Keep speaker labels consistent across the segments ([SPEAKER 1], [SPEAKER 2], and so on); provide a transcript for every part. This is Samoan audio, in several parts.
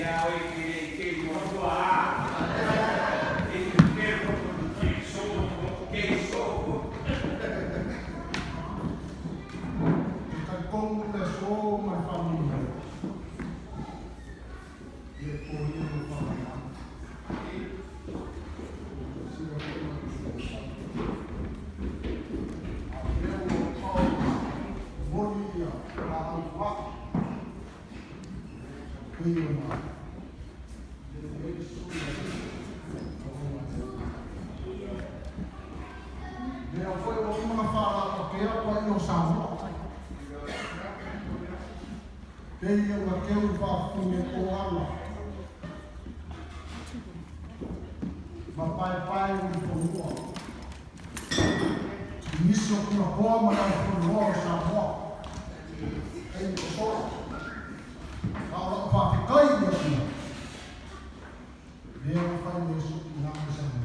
[SPEAKER 1] E talitonu le aso ma le faamanuia i e poia le faamanuia. Sila foi ma A o lea ua pao moni ia laau foai. Pei ona le sui Lea foi ua uma ona faaalaalatea paia o Samoa. Pei ona teu i faafufine o ala ma paepae o lifanua i nisi o Tulafoa ma le aufueloloa o Samoa taimi ua sola. A o lau faafetai i le Atua, lea ua fai le suʻuina i Samoa.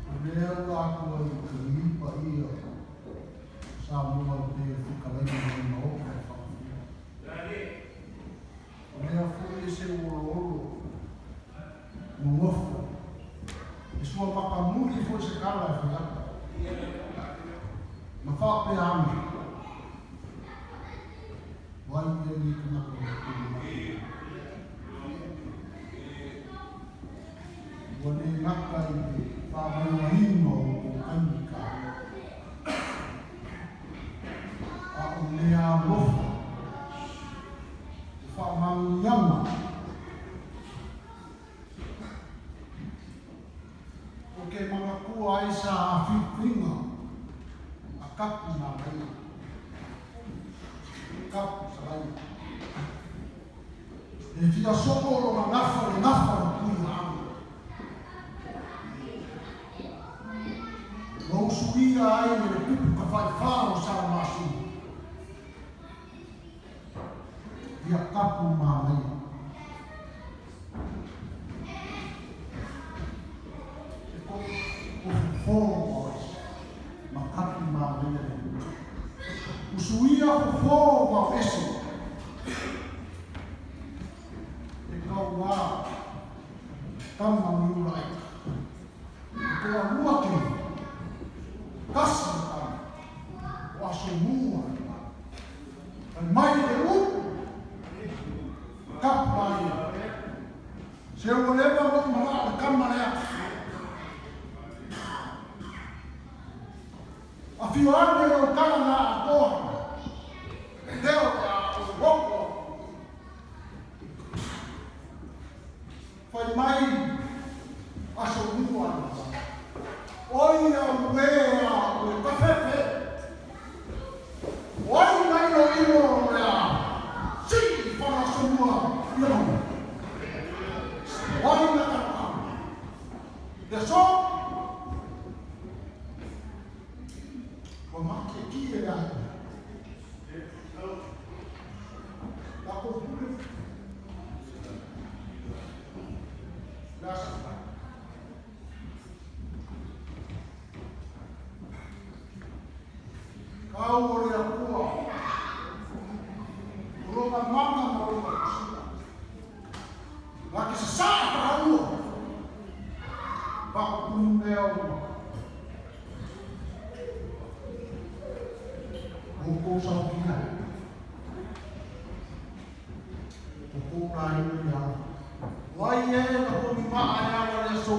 [SPEAKER 1] O lea ua atua i i paia Samoa i pe fetalaiga mai Maota o Fagafua. O lea foi e seuoloolo nonofo e sua matamuli foi se tala e fai atu. Ma faapea ane, o ai ia nei tagata o le mai. Ua le gata i le faamauaina o outou taimi taua, a o mea alofa o faamanuiaga o ke manatua ai sa filifiliga a kapu manaia, kapu salaia. E fia soko lona gafa le gafa o le pui aano. Ua usuia ai e le tupu tafaifā o Salamasina. Ia kapu manaia. E ko fofo ma ese ma kapu manaia le Usuia fofo ma ese. E kauā tama miura ai. E toalua ke kasi o tama o aso mua le tama. Fai mai le upu, kapu la ia. Se ua leva lou manao le kama lea. Afio ane lou tala na atoa. Leo le a ou loko atu. Fai mai aso mua le mala. Oi a uē a ue kafefe. O ai na iloilo le a sii fana aso mua ia manu. O ai na kalakala. Le aso. Ua makiekie le aiga. Tatou pule. Le asa. Kau o le Atua. O lona mana ma lona kusina. La ke sasaa taua. Pakupunu mea uma. Outou saokia. O kou laina i ala. Wai e na komi maa e ala le aso.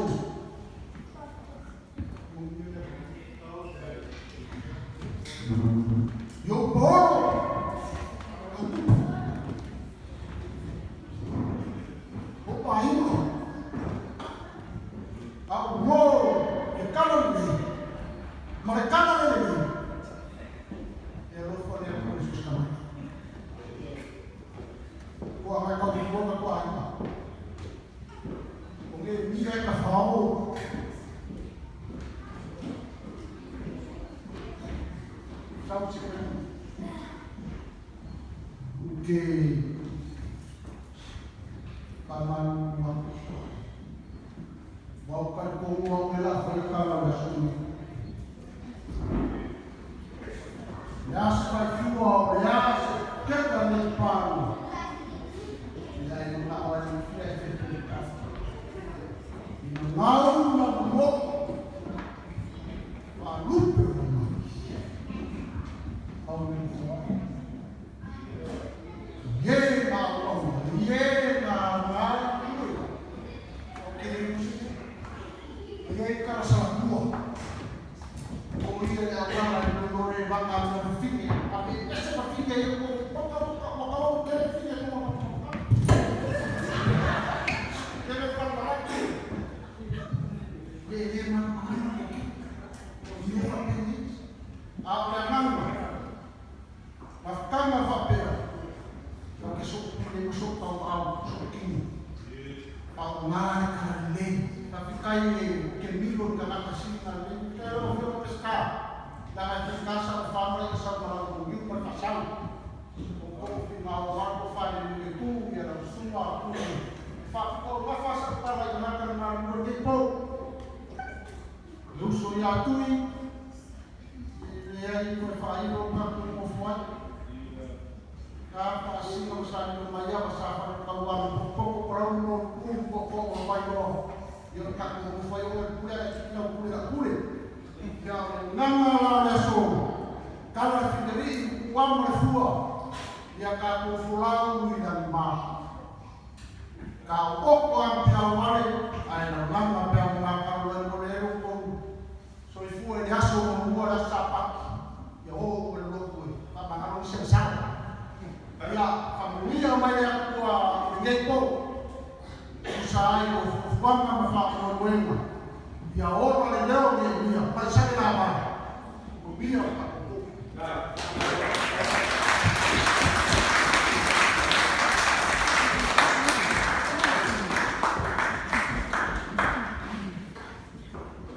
[SPEAKER 1] Yo poro. O pahinga. A o ke kala nei. Ma le kala le nei. E alofa le Atua i so se tagata. Kua ngai kautuona kua aiga. O le mia e ka whao. Sau se kai. Ke pamanu Ua ou talitonu au le a fai tala o le aso nei. O le a se faifua, o le a se keka nei palu. Ia e manao ai le fia e fetu le kafa. Ina gau na mo faalupe o mai. Au le nofoa. Ie ngā uaua, ie ngā ngā ue. O ke le musine. Ia i kara salamua. O ia le auala i lo lore vanga mo fine. A me ese ma fine i ko waka waka waka o kele fine ko waka waka. Kele waka Le le ma ma ma ke. O ia fa peni. A o le anganga. Mafutaga faapea, Ua ke soʻu pule ma soʻu tauaau, soʻu kino. Faaaoga le tala lelei. Faafetai e ke milo i tagata sili na lelei. Faafetai lau Afioga Peseta, leaga e faigā sau whānau i sau ma lau moniu ma le faasau. O kou fingaoa ko whare le tu ia lau sunga a pule. E whaapiko gafa sa tala i tagata na ngā nei pou. Le uso ia Tui, e leai toe faailo le tatou nofo ai. Ka faasino ma sa lilo mai ava sa faatauala popopo parauni mo ku popo o mai o ia o tatou nofo ai o le pule a ki lau pule la pule. Ia o le nganga la o le aso kala le finalii uama le fua ia tatou folau i lagi ma. Ka oko a te au wale ae laulanga pe au ngā kalo e mo le ero kou soifua i le aso mo mua le aso Sapati ia o o le lotu e whamangalo i se sao. Ia whamuia mai le atua i lenei pou. Tusa ai o fuafuaga ma faamoemoega. Ia ola le leo ni e mia, paisale la mai. O mia o tatou.